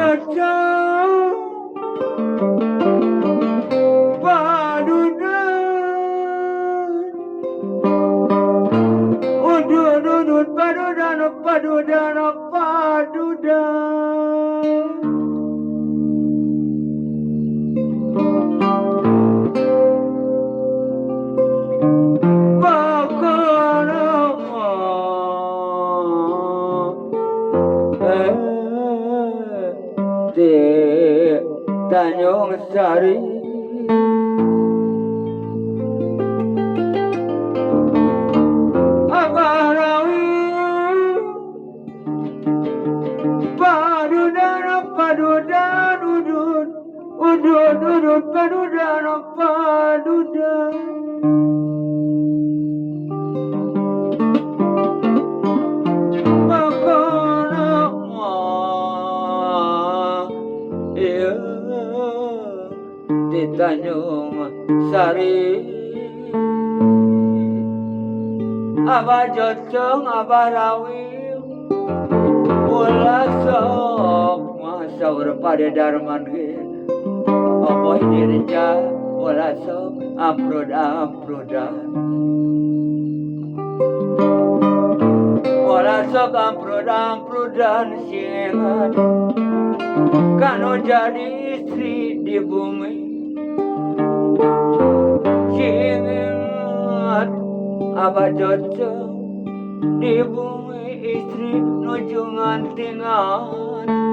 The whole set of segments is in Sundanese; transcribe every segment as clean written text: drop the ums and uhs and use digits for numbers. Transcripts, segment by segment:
Jojo padudan udud udud padudan padudan padudan di Tanjung Sari Abarawi padudan padudan udud udud udud padudan padudan di Tanjung Sari Abah Jocong Abah Rawi ulah sok masaur pada Darman ge oboy dirja ulah sok amprud amprudan ulah sok amprud amprudan singan kanu jadi istri di bumi singat Abah Jocong di bumi istri nuju nganti-nganti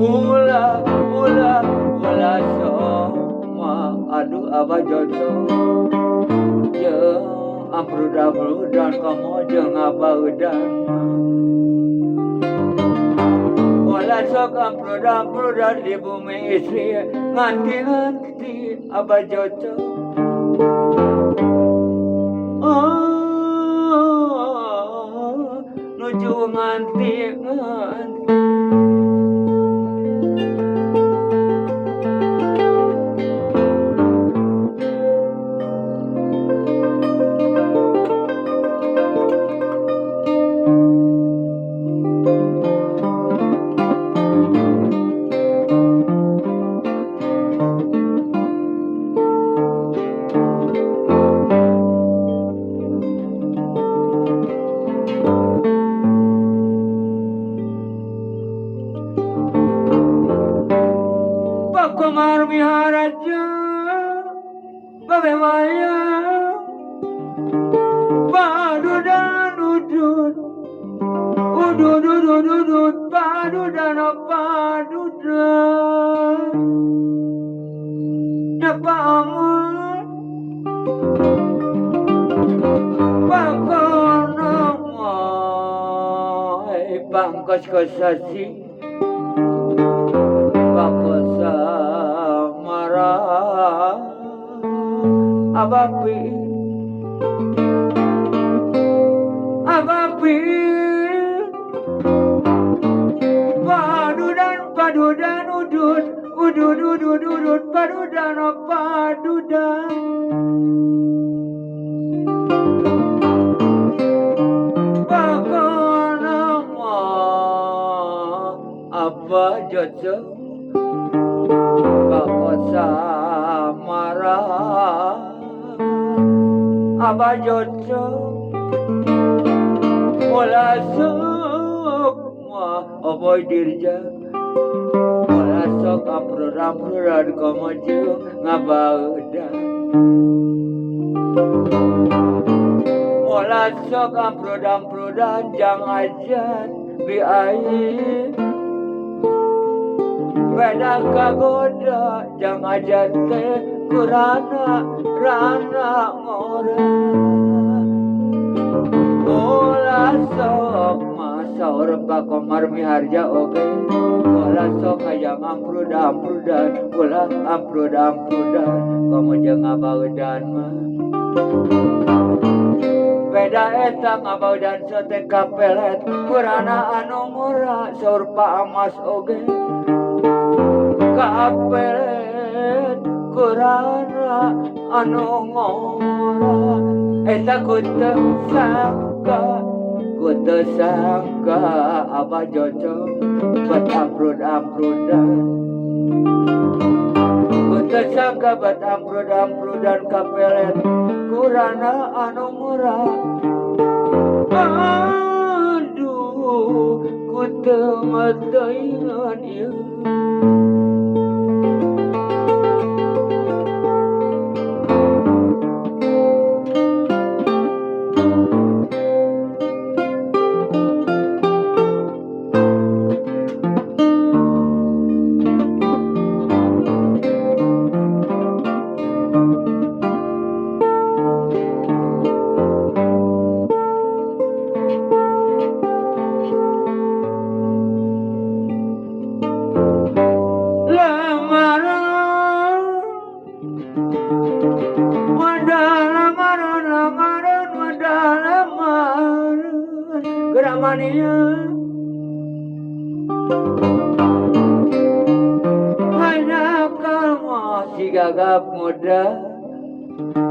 ulah ulah ulah soma aduh Abah Jocong jeung amprud-amprudan komo jeung abaudan ulah sok amprud-amprudan di bumi istri nganti-nganti Abah Jocong nuju nganti-nganti Kumar Miharaja Babemaya padudan udud udud udud udud padudan padudan Napa amat pakono pangkos kosasi Pakosamara abapi abapi padudan padudan udud udud udud udud padudan padudan pakono Abah Jocong Pakosamara Abah Jocong ulah sok mah oboy dirja ulah sok amprud-amprudan komo jeung ngabaudan ulah sok amprud-amprudan jang ajan biai beda kagoda jang ajan teh kurana rana ngora ulah sok masaur Pak Komar Miharja oge ulah sok hayang amprud amprudan ulah amprud amprudan komo jeung ngabaudan mah beda eta ngabaudan sote kapelet kurana anu ngora saur Pak Amas oge kapelet kurana anu ngora eta ku teu sangka ku Ku teu sangka Abah Jocong bet amprud-amprudan. Ku teu sangka bet amprud-amprudan kapelet kurana anu murah. Aduh, ku teu ngeteuingan ieu. Lamaran wadah lamaran lamaran wadah lamaran gerak mania hanya kamu si gagap muda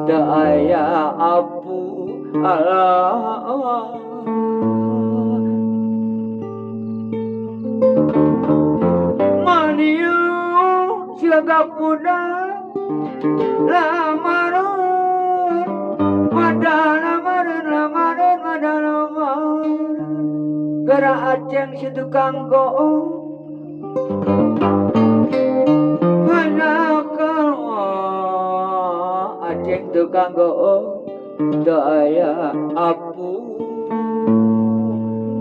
teu aya apu Allah. Maniu si gagap muda lamaran wadah lamaran lamaran wadah lamaran gerak aceng si tukang goong aceng tukang goong teu aya apu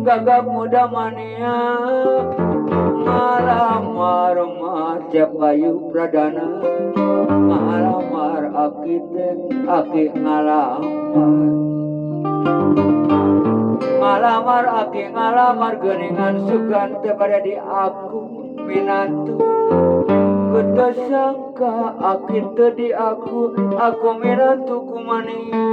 gagap muda mania ngalamar mah Cep Bayu Pradana ngalamar aki teh aki ngalamar ngalamar aki ngalamar geuningan sugan teh bade di aku minantu. Ku teu sangka aki teu di aku minantu kumania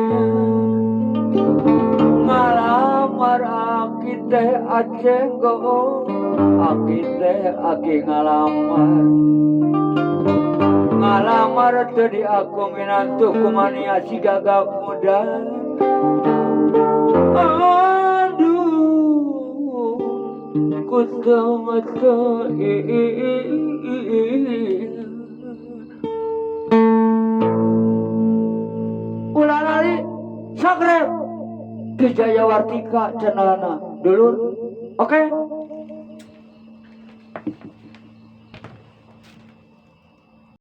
ngalamar aki teh aceng goong aki teh aki ngalamar ngalamar teu di aku minantu kumania si gagap muda. Aduh, ku teu ngeteuing. Ulah lali subscribe di Jaya Wartika channelna dulur. Oke.